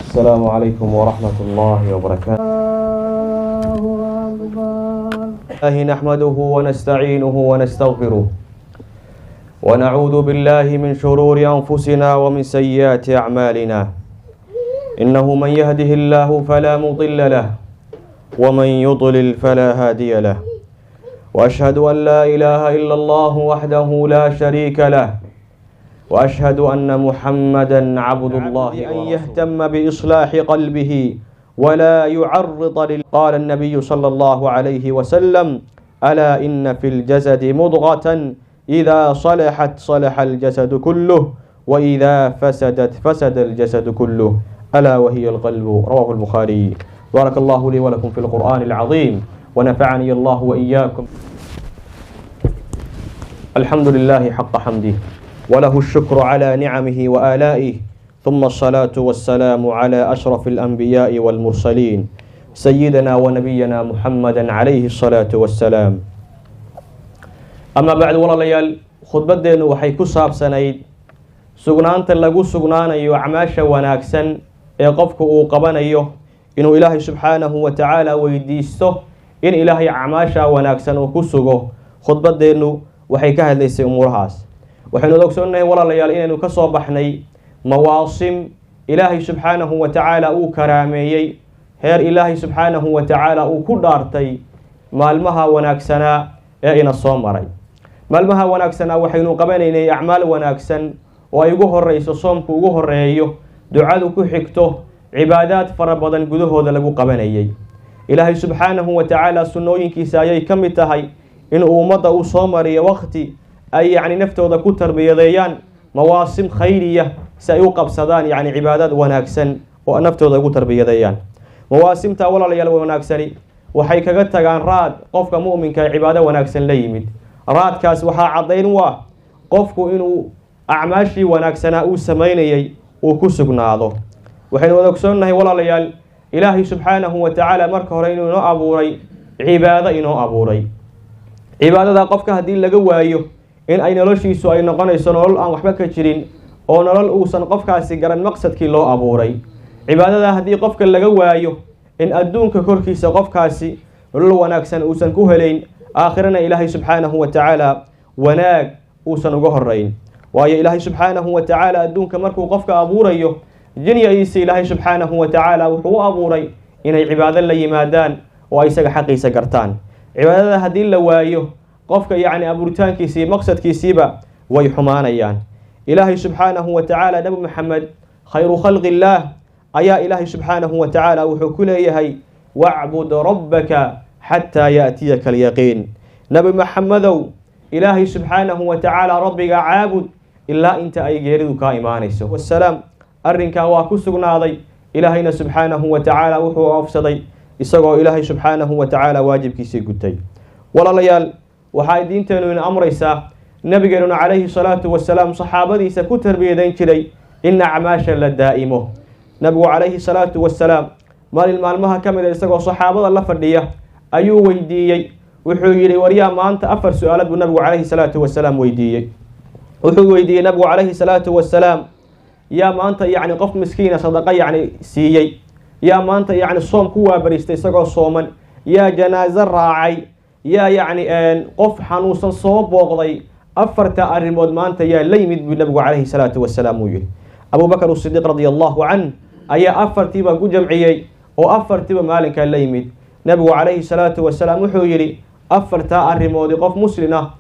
السلام عليكم ورحمة الله وبركاته. الله نحمده ونستعينه ونستغفره، ونعوذ بالله من شرور أنفسنا ومن سيئات أعمالنا. إنه من يهده الله فلا مضل له، ومن يضلل فلا هادي له. وأشهد أن لا إله إلا الله وحده لا شريك له، وأشهد أن محمدا عبد الله أن يهتم بإصلاح قلبه ولا يعرض قال النبي صلى الله عليه وسلم: ألا إن في الجسد مضغة، إذا صلحت صلح الجسد كله، وإذا فسدت فسد الجسد كله، ألا وهي القلب. رواه البخاري. بارك الله لي ولكم في القرآن العظيم، ونفعني الله وإياكم. الحمد لله حق حمده، وله الشكر على نعمه وآلائه، ثم الصلاة والسلام على أشرف الأنبياء والمرسلين، سيدنا ونبينا محمدا عليه الصلاة والسلام. أما بعد، walaalayaal, khudbaddeennu waxay ku saabsanayd sugnaanta lagu sugnaanayo acmaasha wanaagsan ee qofku uu qabanayo, inuu Ilaahay subxaanahu wa tacaala weydiisto in Ilaahay acmaasha wanaagsan uu ku sugo. Khudbaddeennu waxay ka hadlaysay umuurahaas. Waxaynu ogsoonnahay, walaalayaal, inaynu ka soo baxnay mawaasim Ilaahay subxaanahu wa tacaala uu karaameeyey, heer Ilaahay subxaanahu wa tacaala uu ku dhaartay maalmaha wanaagsanaa ee ina soo maray. Maalmaha wanaagsanaa waxaynu qabanaynay acmaal wanaagsan oo ay ugu horeyso soomku, ugu horeeyo ducadu, ku xigto cibaadaad fara badan gudahooda lagu qabanayay. Ilaahay subxaanahu wa tacaala sunnooyinkiisa ayay ka mid tahay inuu ummadda uu soo mariyo waqti ay yacni naftooda ku tarbiyadeeyaan, mawaasim khayriya, si ay u qabsadaan yacni cibaadaad wanaagsan oo naftooda ugu tarbiyadeeyaan. Mawaasimta, walaalayaal, wanaagsani waxay kaga tagaan raad qofka mu'minka ee cibaado wanaagsan la yimid. Raadkaas waxaa caddayn u ah qofku inuu acmaashii wanaagsanaa uu samaynayay uu ku sugnaado. Waxaynu wada ogsoonnahay, walaalayaal, Ilaahay subxaanahu wa tacaala marka hore inuu inoo abuuray cibaado, inoo abuuray cibaadada. Qofka haddii laga waayo, in ay noloshiisu ay noqonayso nolol aan waxba ka jirin oo nolol uusan qofkaasi garan maqsadkii loo abuuray. Cibaadada haddii qofka laga waayo, in adduunka korkiisa qofkaasi nolol wanaagsan uusan ku helayn, aakhirana Ilaahay subxaanahu wa tacaala wanaag uusan uga horeyn. Waayo, Ilaahay subxaanahu wa tacaala adduunka markuu qofka abuurayo jinya iise, Ilaahay subxaanahu wa tacaala wuxuu u abuuray inay cibaado la yimaadaan oo ay isaga xaqiisa gartaan. Cibaadada haddii la waayo, qofka yacni abuuritaankiisii, maqsadkiisiiba way xumaanayaan. Ilaahay subxaanahu wa tacaala Nabi Maxamed, khayru khalqi illaah, ayaa Ilaahay subxaanahu wa tacaala wuxuu ku leeyahay: "Wacbud rabbaka xataa yaatiyaka alyaqiin." Nabi Maxamedow, Ilaahay subxaanahu wa tacaala rabbiga caabud ilaa inta ay geeridu kaa imaanayso. Wasalaam arrinkaa waa ku sugnaaday. Ilaahayna subxaanahu wa tacaala wuxuu oofsaday isagoo Ilaahay subxaanahu wa tacaala waajibkiisii gutay. Walaalayaal, waxaa diinteennu ina amraysaa, nabigeenuna calayhi salaatu wasalaam saxaabadiisa ku tarbiyadayn jiray, in acmaasha la daa'imo. Nabigu calayhi salaatu wasalaam maalin maalmaha ka mid a, isagoo saxaabada la fadhiya, ayuu weydiiyey. Wuxuu yidhi: "Waryaa maanta?" Afar su-aalood buu nabigu calayhi salaatu wasalaam weydiiyey. Wuxuu weydiiyey nabigu calayhi salaatu wasalaam: "Yaa maanta yacni qof miskiina sadaqa yacni siiyey? Yaa maanta yacni soom ku waabariistay isagoo sooman? Yaa janaaso raacay? Yaa yacni qof xanuunsan soo booqday?" "Afarta arrimood maanta yaa la yimid?" buu nabigu calayhi salaatu wasalaam uu yidhi. Abubakar Sidiiq radia allahu canh ayaa afartiiba ku jamciyey oo afartiiba maalinkaa la yimid. Nabigu calayhi salaatu wasalaam wuxuu yidhi: "Afartaa arrimoodi qof muslin ah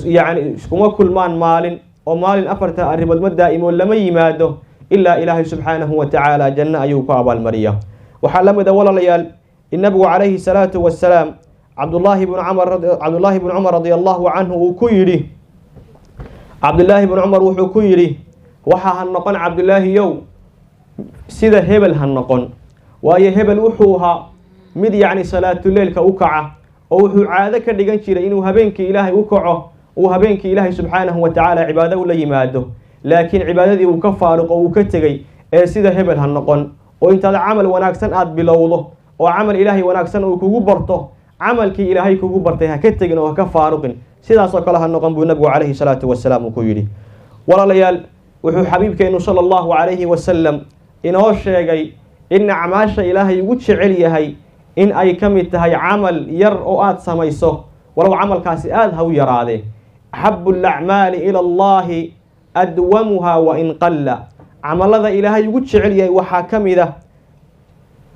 yacni iskuma kulmaan maalin, oo maalin afartaa arrimood ma daa'imo, lama yimaado, ilaa Ilaahay subxaanahu wa tacaala janno ayuu ku abaalmariya." Waxaa la mid a, walaalayaal, in nabigu calayhi salaatu wasalaam Cabdullaahi bnu Cumar radia allahu canhu uu ku yidhi, Cabdullaahi bnu Cumar wuxuu ku yidhi: "Waxa ha noqon, Cabdulaahiyow, sida hebel ha noqon. Waayo, hebel wuxuu ahaa mid yacni salaatuleylka u kaca, oo wuxuu caado ka dhigan jiray inuu habeenkii Ilaahay u kaco, uu habeenkii Ilaahay subxaanahu wa tacaala cibaado ula yimaado, laakiin cibaadadii uu ka faaruqo, uu ka tegey. Ee sida hebel ha noqon, oo intaad camal wanaagsan aada bilowdo oo camal Ilaahay wanaagsan uu kugu barto, camalkii Ilaahay kugu bartay ha ka tegin oo ha ka faaruqin. Sidaasoo kale ha noqon," buu nabigu calayhi salaatu wasalaam uu ku yidhi. Walaalayaal. Wuxuu xabiibkeennu sala Allahu calayhi wasalam inoo sheegay in acmaasha Ilaahay ugu jecel yahay in ay ka mid tahay camal yar oo aada samayso, walow camalkaasi aada ha u yaraadee. Axabu alacmaali ila Allahi adwamuhaa wa in qalla. Camalada Ilaahay ugu jecel yahay waxaa ka mid ah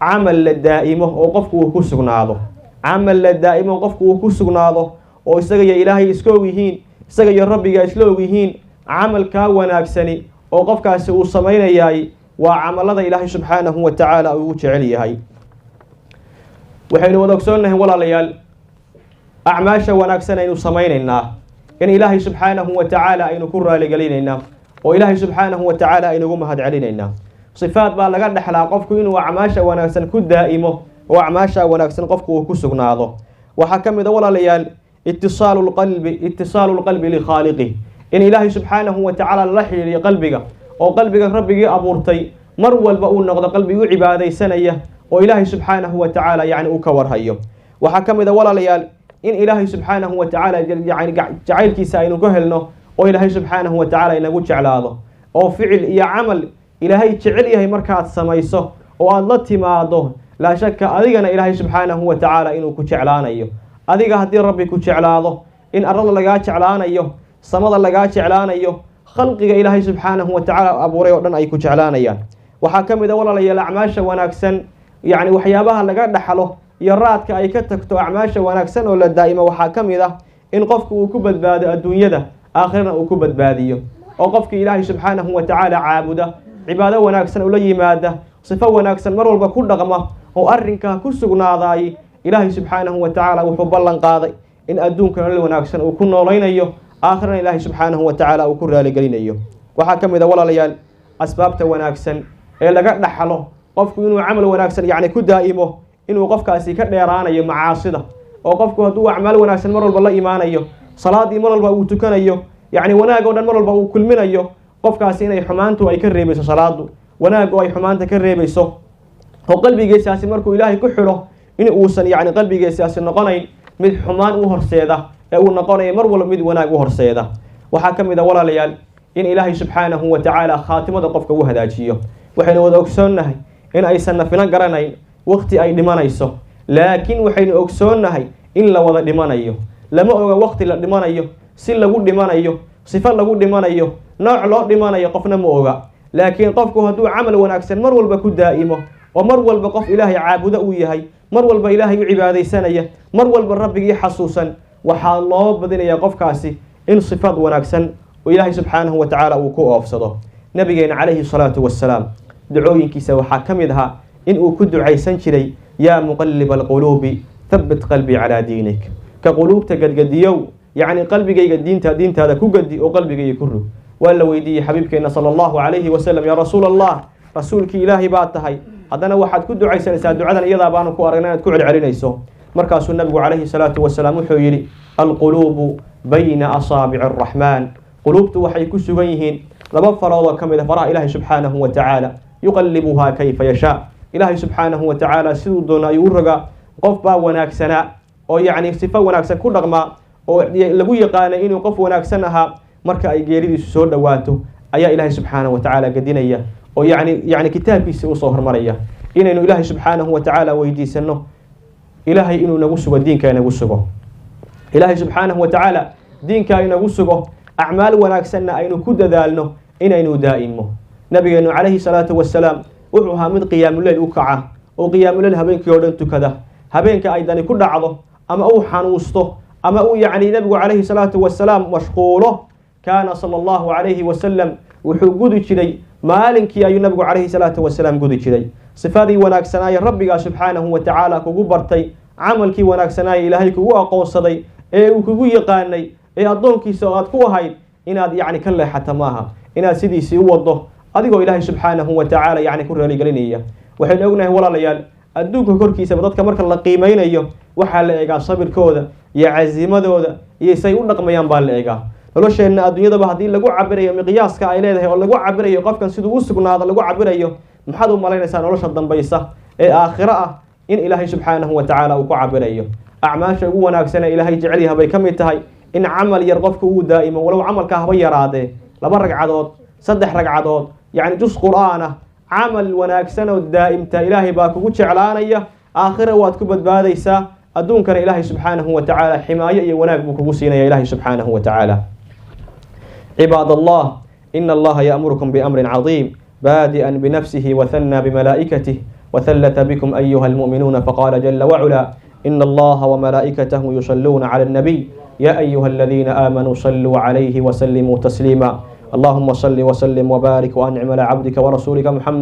camal la daa'imo oo qofku uu ku sugnaado, camal la daa'imo oo qofku uu ku sugnaado, oo isaga iyo Ilaahay iska og yihiin, isaga iyo Rabbiga isla og yihiin. Camalkaa wanaagsani oo qofkaasi uu samaynayaay waa camalada Ilaahay subxaanahu wa tacaala ugu jecel yahay. Waxaynu wada ogsoonnahay, walaalayaal, acmaasha wanaagsan aynu samaynaynaa in Ilaahay subxaanahu wa tacaala aynu ku raaligelinaynaa oo Ilaahay subxaanahu wa tacaala aynugu mahad celinaynaa. Sifaad baa laga dhexlaa qofku inuu acmaasha wanaagsan ku daa'imo oo acmaasha wanaagsan qofku uu ku sugnaado. Waxaa ka mid a, walaalayaal, itisaalu lqalbi, itisaalu lqalbi likhaaliqih, in Ilaahay subxaanahu wa tacaala lala xidhiiriyo qalbiga, oo qalbiga Rabbigii abuurtay mar walba uu noqdo qalbi u cibaadaysanaya oo Ilaahay subxaanahu wa tacaala yacni uu ka warhayo. Waxaa ka mid a, walaalayaal, in Ilaahay subxaanahu wa tacaala yani jacaylkiisa aynu ka helno oo Ilaahay subxaanahu wa tacaala inagu jeclaado, oo ficil iyo camal Ilaahay jecel yahay markaad samayso oo aada la timaado, laa shaka adigana Ilaahay subxaanahu wa tacaala inuu ku jeclaanayo. Adiga haddii Rabbi ku jeclaado, in arlada lagaa jeclaanayo, samada lagaa jeclaanayo, khalqiga Ilaahay subxaanahu wa tacaala abuuray oo dhan ay ku jeclaanayaan. Waxaa ka mid a, walaalayaal, acmaasha wanaagsan yacni waxyaabaha laga dhaxlo iyo raadka ay ka tagto acmaasha wanaagsan oo la daa'imo. Waxaa ka mid ah in qofku uu ku badbaado adduunyada, aakhirana uu ku badbaadiyo, oo qofkii Ilaahay subxaanahu wa tacaala caabuda, cibaado wanaagsan ula yimaada, sifo wanaagsan mar walba ku dhaqma oo arrinkaa ku sugnaadaay, Ilaahay subxaanahu wa tacaala wuxuu ballan qaaday in adduunka nolol wanaagsan uu ku noolaynayo, aakhirana Ilaahay subxaanahu wa tacaala uu ku raaligelinayo. Waxaa ka mid a, walaalayaal, asbaabta wanaagsan ee laga dhaxlo qofku inuu camal wanaagsan yacni ku daa'imo, inuu qofkaasi ka dheeraanayo macaasida, oo qofku hadduu acmaal wanaagsan mar walba la imaanayo, salaadii mar walba uu tukanayo, yacni wanaag oo dhan mar walba uu kulminayo, qofkaasi inay xumaantu ay ka reebayso, salaadu wanaag oo ay xumaanta ka reebayso, oo qalbigiisaasi markuu Ilaahay ku xidho in uusan yacni qalbigiisaasi noqonayn mid xumaan u horseeda ee uu noqonayo mar walba mid wanaag u horseeda. Waxaa ka mid a, walaalayaal, in Ilaahay subxaanahu wa tacaala khaatimada qofka u hagaajiyo. Waxaynu wada ogsoonnahay in aysan nafina garanayn waqti ay dhimanayso, laakiin waxaynu ogsoonnahay in la wada dhimanayo. Lama oga waqti la dhimanayo, si lagu dhimanayo, sifo lagu dhimanayo, nooc loo dhimanayo, qofna ma oga. Laakiin qofku hadduu camal wanaagsan mar walba ku daa'imo oo mar walba qof Ilaahay caabudo uu yahay, mar walba Ilaahay u cibaadaysanaya, mar walba Rabbigii xasuusan, waxaa loo badinayaa qofkaasi in sifaad wanaagsan oo Ilaahay subxaanahu wa tacaala uu ku oofsado. Nabigeena calayhi salaatu wassalaam ducooyinkiisa waxaa ka mid ahaa in uu ku ducaysan jiray: "Yaa muqalliba alquluubi, thabbit qalbii calaa diinik." Ka quluubta gadgadiyow, yacni qalbigayga diintaada ku gadi oo qalbigayga ku rog. Waa la weydiiyey xabiibkeenna sala Allahu calayhi wasalam: "Yaa rasuul Allah, rasuulkii Ilaahay baa tahay, haddana waxaad ku ducaysanaysaa ducadan, iyadaa baanu ku aragna inaad ku celcelinayso." Markaasuu nabigu calayhi salaatu wasalaam wuxuu yidhi: "Alquluubu bayna asaabici araxmaan." Quluubtu waxay ku sugan yihiin laba farood oo ka mid a faraha Ilaahay subxaanahu wa tacaala. "Yuqallibuhaa kayfa yashaa." Ilaahay subxaanahu wa tacaala siduu doono ayuu u rogaa. Qof baa wanaagsanaa oo yacni sifo wanaagsan ku dhaqmaa oo lagu yaqaanay inuu qof wanaagsan ahaa, marka ay geeridiisu soo dhowaato ayaa Ilaahay subxaanahu wa tacaala gadinaya oo yacni kitaabkiisa usoo hormaraya. Inaynu Ilaahay subxaanahu wa tacaala weydiisano Ilaahay inuu nagu sugo diinka, inagu sugo Ilaahay subxaanahu wa tacaala diinka inagu sugo, acmaal wanaagsanna aynu ku dadaalno inaynu daa'imo. Nabigeenu calayhi salaatu wasalaam wuxuu ahaa mid qiyaamuleyl u kaca oo qiyaamuleyl habeenkii oo dhan tukada. Habeenka ay dani ku dhacdo ama uu xanuusto ama uu yacni nabigu calayhi salaatu wasalaam mashquulo, kaana sala Allahu calayhi wasalam wuxuu gudi jiray maalinkii ayuu nabigu calayhi salaatu wasalaam gudi jiray. Sifadii wanaagsanaaye Rabbigaa subxaanahu wa tacaala kugu bartay, camalkii wanaagsanaaye Ilaahay kugu aqoonsaday ee uu kugu yaqaanay ee addoonkiisa oo aad ku ahayd, inaad yacni ka leexata maaha, inaad sidiisii u wado adigoo Ilaahay subxaanahu wa tacaala yacni ku raaligelinaya. Waxaynu ognahay, walaalayaal, adduunka korkiisaba dadka marka la qiimeynayo waxaa la eegaa sabirkooda iyo casiimadooda iyo say u dhaqmayaan baa la eegaa. Nolosheenna adduunyadaba haddii lagu cabirayo miqyaaska ay leedahay oo lagu cabirayo qofkan siduu u sugnaado lagu cabirayo, maxaad u malaynaysaa nolosha dambaysa ee aakhiro ah in Ilaahay subxaanahu wa tacaala uu ku cabirayo? Acmaasha ugu wanaagsan ee Ilaahay jecel yahay bay ka mid tahay in camal yar qofka uu daa'imo, walow camalka haba yaraadee, 2 ragcadood, 3 ragcadood, yacni jus qur'aan ah, camal wanaagsan oo daa'imta Ilaahay baa kugu jeclaanaya. Aakhira waad ku badbaadaysaa, adduunkana Ilaahay subxaanahu wa tacaala ximaayo iyo wanaag buu kugu siinaya Ilaahay subxaanahu wa tacaala. Cibaad Allah, ina Allaha ya'murukum biamrin cadiim baadi'an binafsihi wahanna bimalaa'ikatih وثلث بكم أيها المؤمنون، فقال جل وعلا: إن الله وملائكته يصلون على النبي يا أيها الذين آمنوا صلوا عليه وسلموا تسليما. اللهم صل وسلم وبارك وأنعم على عبدك ورسولك محمد.